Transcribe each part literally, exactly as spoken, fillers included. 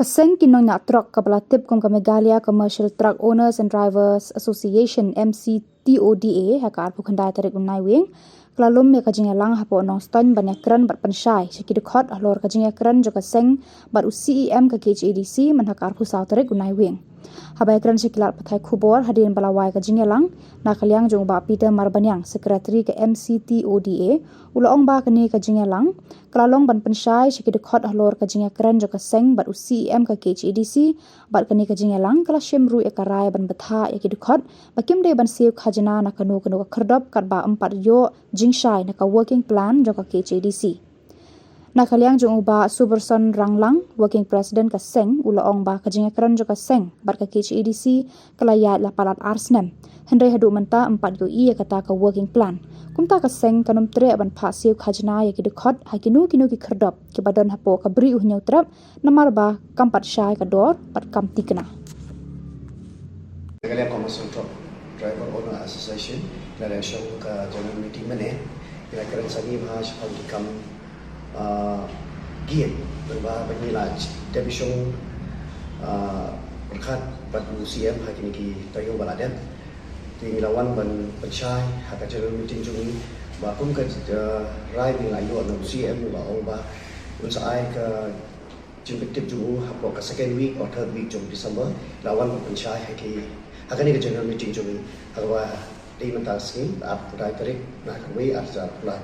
Ka seng ki nongñiah trok kaba la tip kum ka Meghalaya Commercial Truck Owners and Drivers Association, M C T O D A, ha ka arphew khyndai tarik u Naiwieng, ka la lum ïa ka jingïalang hapoh Nongstoiñ ban ïakren bad pynshai sha ki dkhot halor ka jingïakren jong ka seng bad u C E M ka K H A D C, mynta ka arphew saw tarik u Naiwieng. Haba ïakren sha ki lad pathai khubor hadien ba la wai ka jingïalang, na ka liang jong u Bah Peter Marbaniang, Secretary ka M C T O D A, u la ong ba kane ka jingïalang ka la long ban pynshai sha ki dkhot halor ka jingïakren jong ka seng bad u C E M ka K H A D C, bad kane ka jingïalang ka la shim ruh ïa ka rai ban bthah ïa ki dkhot ba kim dei ban siew khajna na kano kano ka khyrdop katba ym pat ïoh jingshai na ka working plan jong ka K H A D C. Na ka liang jong u Bah Suberson Ranglang, Working President ka seng, u la ong ba ka jingïakren jong ka seng bad ka K H A D C ka la ïaid la palat ar snem. Hynrei haduh mynta ym pat ïohi ïa kata ka working plan. Kumta ka seng kan ym treh ban phah siew khajna ïa ki dkhot ha kino kino ki khyrdop kiba don hapoh ka Bri u Hynñiewtrep, namar ba kam pat shai ka dor bad kam thikna. Meghalaya Commercial Truck Driver Owner Association, la la shong ka general meeting mynne, la kren sani bha shaphang ki kam, ah, gate, ba ba ngi la dep shong, ah, pyrkhat bad u C M ha kine ki taïew ba la dep. Te ngi la wan ban pynshai ha ka general meeting jong ngi ba kum ka, ah, rai ngi la ïoh na u C M ba ong ba un sa ai ka jingpyntip jong u hapoh ka second week or third week jong December, la wan ban pynshai ha ki, ha kane ka general meeting jong ngi, ha kaba dei mynta ka sngi, arphew khyndai tarik, na ka wei ar hajar arphew lai.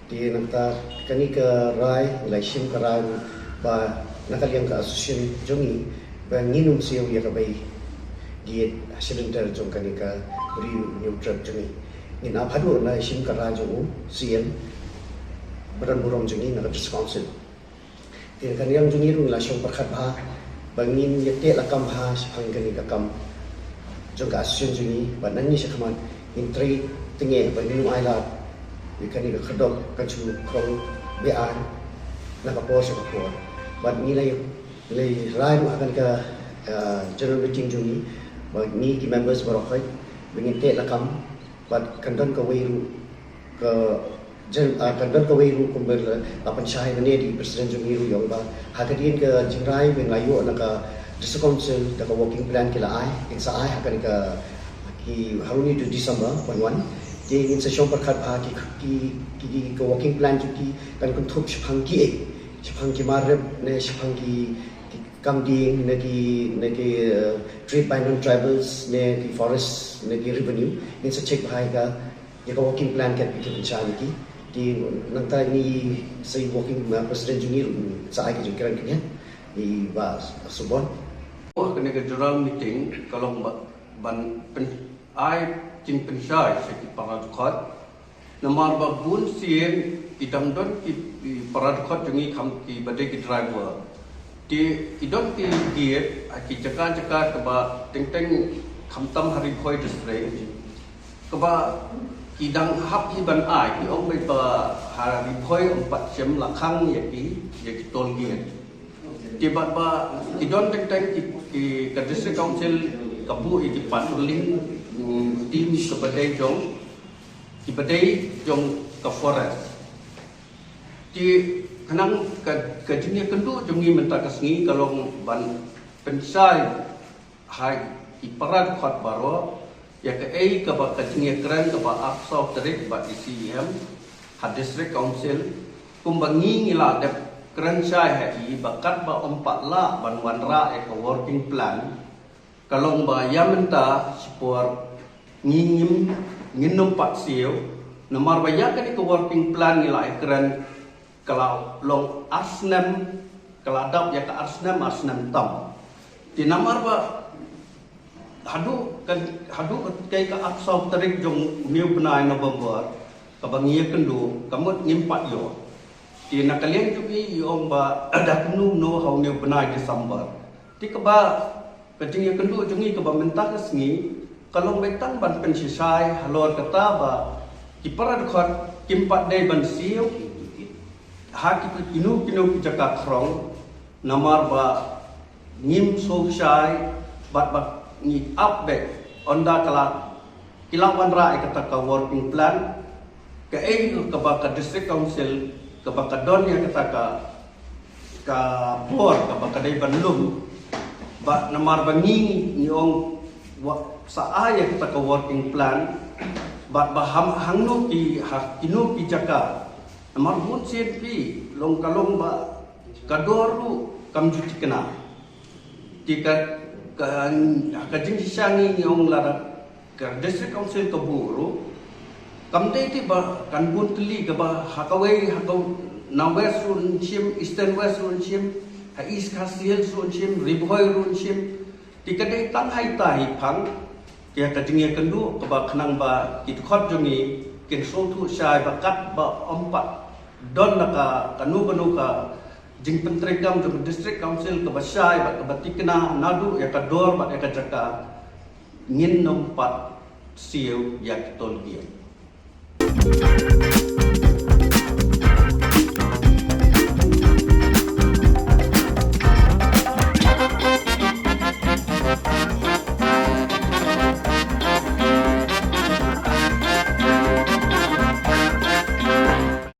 Te nangta kane ka rai, ngi la shim ka rai ba na ka liang ka association jong ngi, ba ngin ym siew ïa ka bei gate ha shilynter jong kane ka Bri u Hynñiewtrep jong ngi. Ngin ap haduh la shim ka rai jong u C M, ba don burom jong ngi na ka District Council. Te na ka liang jong ngi ruh ngi la shong pyrkhat bha ba ngin ïateh lakam bha shaphang kane ka kam jong ka association jong ngi, bad nangne shakhmat ngin trei tyngeh ba ngin ym ailad ïa kane ka khyrdop kan shu khong be-aiñ na ka por sha ka por. Bad ngi la ïa, la ïa rai ruh ha kane ka, ah, general meeting jong ngi ba ngi ki members baroh khoit ba ngin teh lakam, bad kan don kawei ruh ka jen, ah, kan don kawei ruh kumba la pynshai mynne da i president jong ngi ruh, i ong ba ha ka dien ka jingrai ba ngi la ïoh na ka District Council da ka working plan ki la ai, kin sa ai ha kane ka, ki, ha une u December ban wan. Te ngin sa shong pyrkhat bha ki, ki, ki, ki, ka working plan jong ki kan kynthup shaphang kiei, shaphang ki mar rep ne shaphang ki, ki kam dieng ne ki, ne ki, eh, trade by non-tribals ne ki forest ne ki revenue. Ngin sa check bha ïa ka, ïa ka working plan kat ba ki pynshai ïa ki. Te nangta ngi sa, i working, uh, president jong ngi ruh sa ai ka jingkren kane, i Bah Subon. Ha kane ka general meeting ka long ba, ban pyn-, ai jingpynshai sha ki para dkhot. Namar ba bun sien ki dang don ki, ki para dkhot jong ngi kham, kiba dei ki driver. Te ki don ki gate ha ki jaka jaka kaba teng teng, khamtam ha Ri Bhoi District, kaba ki dang hap hi ban ai, ki ong ba ha Ri Bhoi ym pat shym la khang ïa ki, ïa ki toll gate. Te bad ba ki don teng teng ki, ki, ka District Council ka buh ïa ki patrolling, mm, team kaba dei jong, kiba dei jong ka forest. Te khnang ka, ka jingïakynduh jong ngi mynta ka sngi ka long ban pynshai ha ki para dkhot baroh ïa kaei kaba ka jingïakren kaba arphew saw tarik bad i C E M ha District Council, kumba ngi, ngi la dep kren shai ha i ba katba ym pat lah ban wanrah ïa ka working plan, ka long ba ïa mynta shipor ngi ngim, ngin ym pat siew, namar ba ïa kane ka working plan ngi la ïakren ka la long ar snem, ka la dap ïa ka ar snem, ar snem tam. Te namar ba haduh ka, haduh kaei ka arphew saw tarik jong une u bnai November kaba ngi ïakynduh, ka mut ngim pat ïoh. Te na ka liang jong i, i ong ba da kumno kumno ha une u bnai December. Te kaba, ka jingïakynduh jong ngi kaba mynta ka sngi ka long beit tang ban pynshai halor kata ba ki para dkhot kim pat dei ban siew ha ki kino kino ki jaka khrong, namar ba ngim sngewshai bad ba ngi ap beit ynda ka la, ki la wanrah ïa kata ka working plan, kaei kaba ka District Council kaba ka don ïa kata ka ka bor kaba ka dei ban lum, ba namar ba ngi ngi ong wa sa ai ïa kata ka working plan, bad ba ham hangno ki ha kino ki jaka, namar bun sien phi long ka long ba ka dor ruh kam ju thikna. Te ka ka ka jingshisha ngi ngi ong lada ka District Council ka buh ruh, kam dei te ba kan bun tylli kaba ha kawei ha ka, na West ruh yn shim, Eastern West ruh yn shim, ha East Khasi Hills ruh yn shim, Ri Bhoi ruh yn shim. Te ka dei tang ha ita hi phang, te ka jingïakynduh kaba khnang ba ki dkhot jong ngi kin sngewthuh shai ba katba ym pat don la ka kano kano ka jingpyntreikam jong District Council kaba shai bad kaba thikna naduh ïa ka dor bad ïa ka jaka, ngin nym pat siew ïa ki tolbia.